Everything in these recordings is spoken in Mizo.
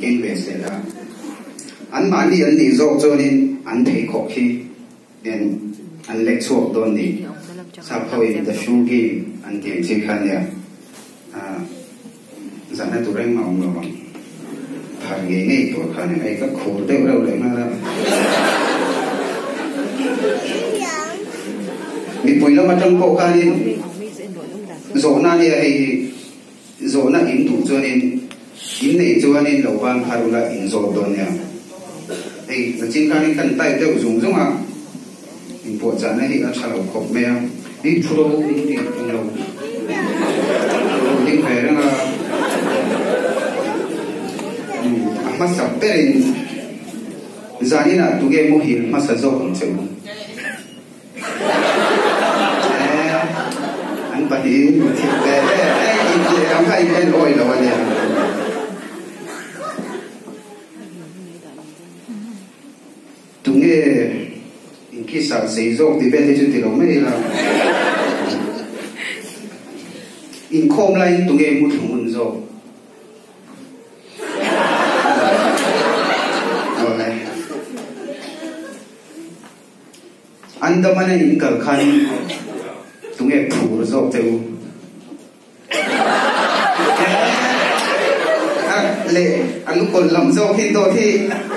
keng ve zel a. Anmahni an nih zawk chuanin an pheikhawk hi nen an lek chhuak dawn ni. Sap hoin the shoe game an tih ang chi kha nia. Zahna tur engmah awm lo ang. Phar ngei ngei tur kha nia. Hei ka khur deuh reuh leh nghal a. Mipui lam atang pawh khanin zawhna nia hei hi zawhna in duh chuanin in neih chuanin lo van phar ula in zawt dawn nia. Hei nachin khanin kan type deuh zung zung a. Inpuahchahna hi a tha lo khawp mai a, i thu ro in tih tum lo lo ding ve reng a, a hmasa berin zaninah tunge muhil hmasa zawk ang che u? Eh, an pahnihin thil ve ve eh intih ang kha in en awi lo a nia. Tunge inkisa sei zawk ti vel hi chu ti lo mai ila. Inkhawm laiin tunge mu thlu ngun zawk? Awle. Andaman-a in kal khan tunge phur zawk che u? Le a lukawlh lam zawk hi dawt hi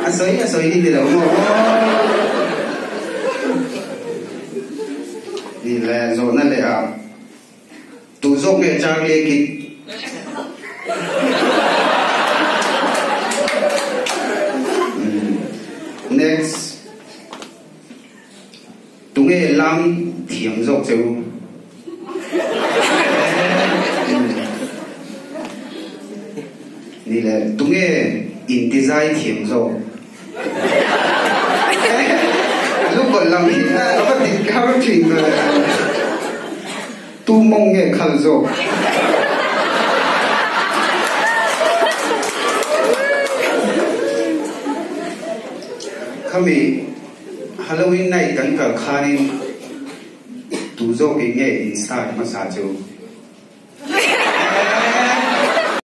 a sawi a sawi hi ni lo maw ni le zawhna leh a tu zawk nge Charlie kid next Tunge lam thiam zawk che u? Ni le, tunge intizai thiam zawk? Lu kawlh lam hi a va dik har thin ve. Tu mawng nge khal zawk? Khami. Halloween night kan kal khanin tu zawkin nge in start hmasa chu?